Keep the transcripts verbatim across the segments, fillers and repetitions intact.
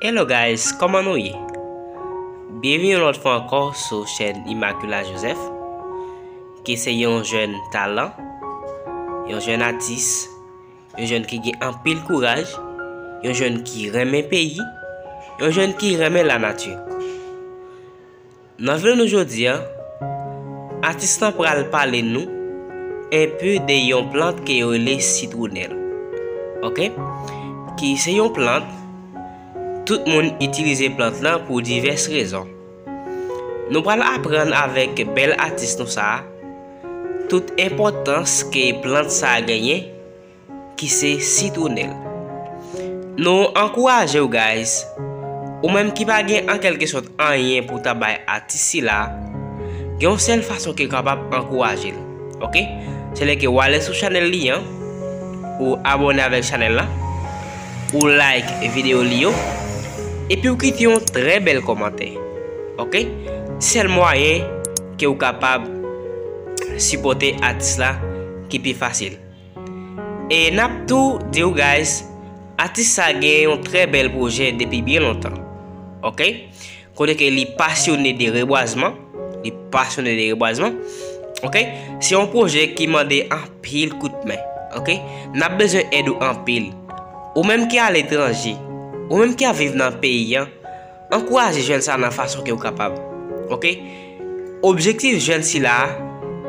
Hello guys, kòman nou ye? Byenvini yon lòt fwa ankò sou chèn Immacula Joseph, ki se yon jèn talan, yon jèn atis, yon jèn ki gen anpil kouraj, yon jèn ki renmen peyi, yon jèn ki renmen lanati. Nan videyo nou jodi a, atis lan pral pale nou enpe de yon plant ke yo rele sitwonèl. Oke? Ki se yon plant, tout moun itilize plant lan pou divès rezon. Nou pral aprann avèk bèl atis nou sa a, tout enpòtans ke plant sa a genyen, ki se sitwonèl. Nou ankouraje w, guys. Ou menm ki pa gen an kèlkesòt anyen pou ta bay atis sila, gen yon sèl fason ke w kapab ankouraje l. Oke? Se lè ke w ale sou chanèl li an, ou abòne avèk chanèl la, ou like videyo li yo, epi w kite yon trè bèl kòmantè. Oke? Sèl mwayen ke w kapab sipòte atis la ki pi fasil. E n ap tou di w, guys, atis sa gen yon trè bèl pwojè depi byen lontan. Oke? Kote ke li pasyone de rebwazman, li pasyone de rebwazman. Oke? Se yon pwojè ki mande anpil kout men. Oke? N ap bezwen èd ou anpil. Ou menm ki aletranje, ou menm ki ap viv nan peyi an, ankouraje jèn sa nan fason ke w kapab. Oke? Objektif jèn sila a,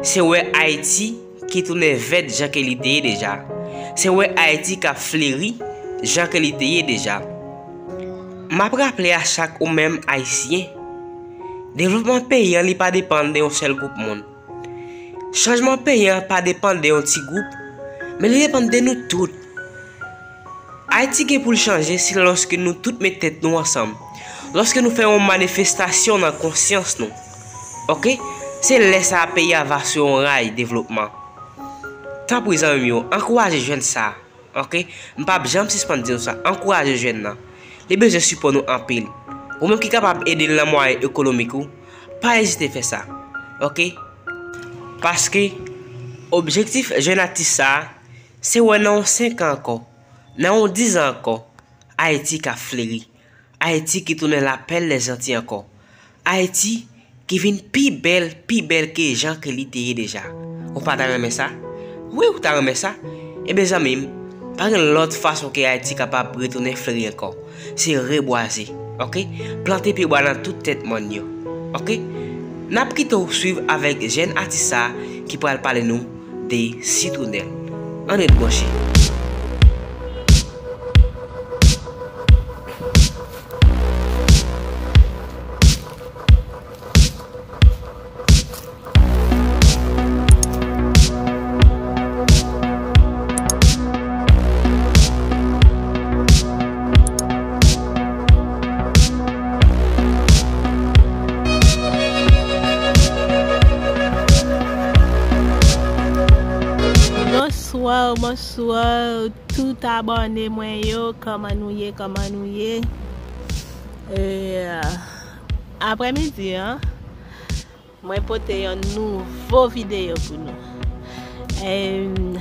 se wè Ayiti ki tounen vèt jan ke li te ye deja. Se wè Ayiti k ap fleri jan ke li te ye deja. M ap raple a chak ou menm Ayisyen, devlopman peyi an li pa depann de yon sèl gwoup moun. Chanjman peyi an pa depann de yon ti gwoup, men li depann de nou tout. Ayiti gen pou l chanje si lòske nou tout met tèt nou ansanm, lòske nou fè yon manifestasyon nan konsyans nou. Oke? Se lè sa a peyi a va sou yon ray devlopman. Tanpri zanmi m yo, ankouraje jèn sa a. Oke? M p ap janm sispann di nou sa, ankouraje jèn nan. Li bezwen sipò nou anpil. Ou menm ki kapab ede l nan mwayen ekonomik ou, pa ezite fè sa. Oke? Paske objektif jèn atis sa a, se wè nan yon senk an ankò, nan yon diz an ankò, Ayiti k ap fleri, Ayiti ki tounen lapèl lèzanti ankò, Ayiti ki vin pi bèl, pi bèl ke jan ke li te ye deja. Ou pa ta renmen sa? Wi, ou ta renmen sa? Ebyen zanmi m, pa gen lòt fason ke Ayiti kapab retounen fleri ankò. Se rebwaze, oke? Plante pyebwa nan tout tèt mòn yo, oke? N ap kite w swiv avèk jèn atis sa a ki pral pale nou de sitwonèl. Ann ret branche. Bonswa, bonswa, tout abòne mwen yo, kòman nou ye, kòman nou ye? E, aprèmidi an, mwen pote yon nouvo videyo pou nou. Em,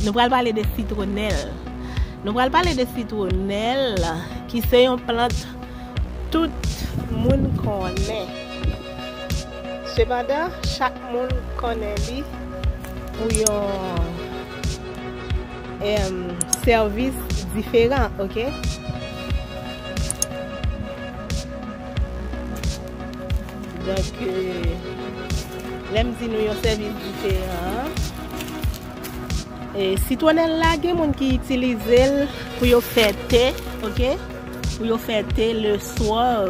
nou pral pale de sitwonèl. Nou pral pale de sitwonèl, ki se yon plant tout moun konnen. Sepandan, chak moun konnen li pou yon, em, sèvis diferan, oke? Donk, e, lè m di nou yon sèvis diferan, e, sitwonèl la, gen moun ki itilize l pou yo fè te, oke? Pou yo fè te le swa,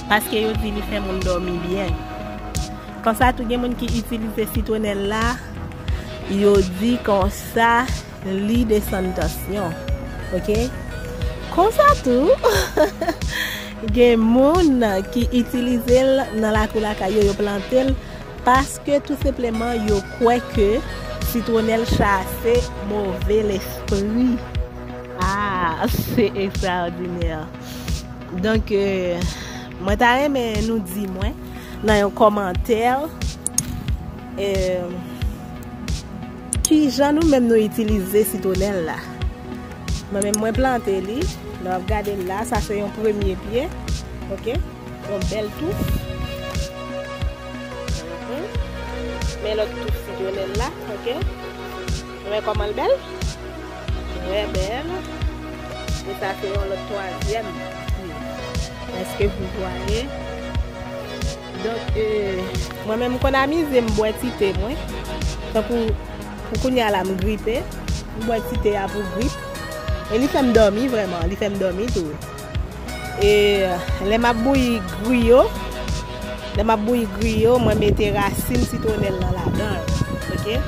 paske yo di li fè moun dòmi byen. Konsa tou, gen moun ki itilize sitwonèl la, yo di konsa, li desann tansyon. Oke? Konsa tou, gen moun ki itilize l nan lakou lakay yo, yo plante l, paske tou senpleman yo kwè ke sitwonèl chase move lespri. Ah, se ekstraòdinè. Donk, e, mwen ta renmen nou di mwen nan yon kòmantè, e, kijan nou menm nou itilize sitwonèl la. Mwen menm mwen plante li, Lè w ap gade l la, sa se yon premye pye, oke? Yon bèl touf. Mhm. Men lòt touf sitwonèl la, oke? Ou wè kòman l bèl? Trè bèl. E sa se yon lòt twazyèm pye. Èske vous voyez? Donk, e, mwen menm, m konn amize m bwè ti te mwen. Tankou, pou kounye a la, m gripe. M bwè ti te a pou grip. E li fè m dòmi, vrèman. Li fè m dòmi tou. E lè m ap bouyi griyo, lè m ap bouyi griyo, mwen mete rasin sitwonèl lan ladan l, oke?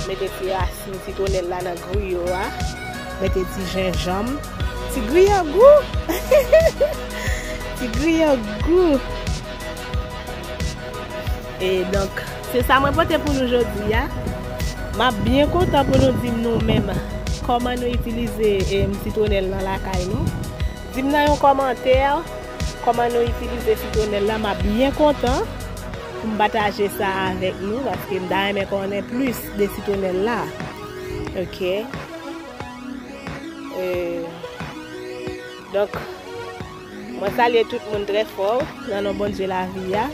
Mete ti rasin sitwonèl la nan griyo a, mete ti jenjanm, ti griyo gou! Ti griyo gou! E donk, se sa mwen pote pou nou jodi a. M ap byen kontan pou nou di m nou menm kòman nou itilize, em, sitwonèl nan lakay nou. Di m nan yon kòmantè kòman nou itilize sitwonèl la. M ap byen kontan pou m pataje sa avèk nou, paske m ta renmen konnen plis de sitwonèl la. Oke. E, donk, mwen salye tout moun trè fò nan non Bondye lavi a.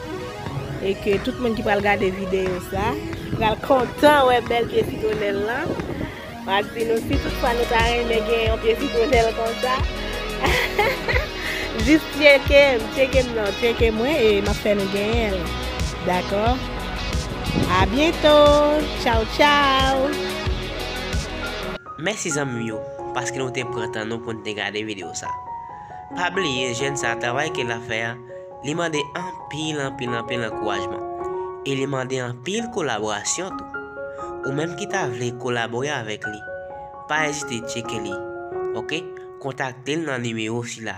E ke tout moun ki pral gade videyo sa pral kontan wè bèl pye sitwonèl lan. Mwen di nou, si toutfwa nou ta renmen gen yon pye sitwonèl konsa, jis tcheke m, tcheke m non, tcheke mwen e m ap fè nou genyen l. Dakò? A byento! Tchaw, tchaw! Mèsi zanmi m yo, paske nou te pran tan nou pou n te gade videyo sa. Pa bliye, jèn sa, travay ke l ap fè a, li mande anpil, anpil, anpil ankourajman. E li mande anpil kolaborasyon tou. Ou menm ki ta vle kolabore avèk li, pa ezite tcheke li, oke? Kontakte l nan nimewo sila.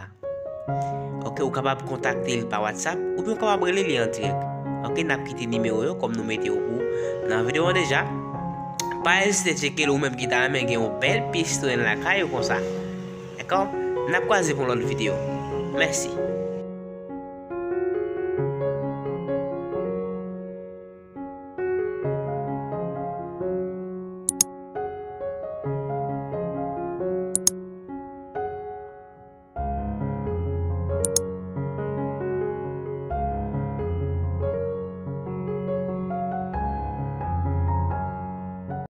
Oke, ou kapab kontakte l pa WhatsApp, oubyen ou kapab rele li an dirèk. Oke, n ap kite nimewo yo kòm nou mete yo pou nan videyo an deja. Pa ezite tcheke l ou menm ki ta renmen gen yon bèl pye sitwonèl lakay ou konsa. Dakò? N ap kwaze pou yon lòt videyo. Mèsi.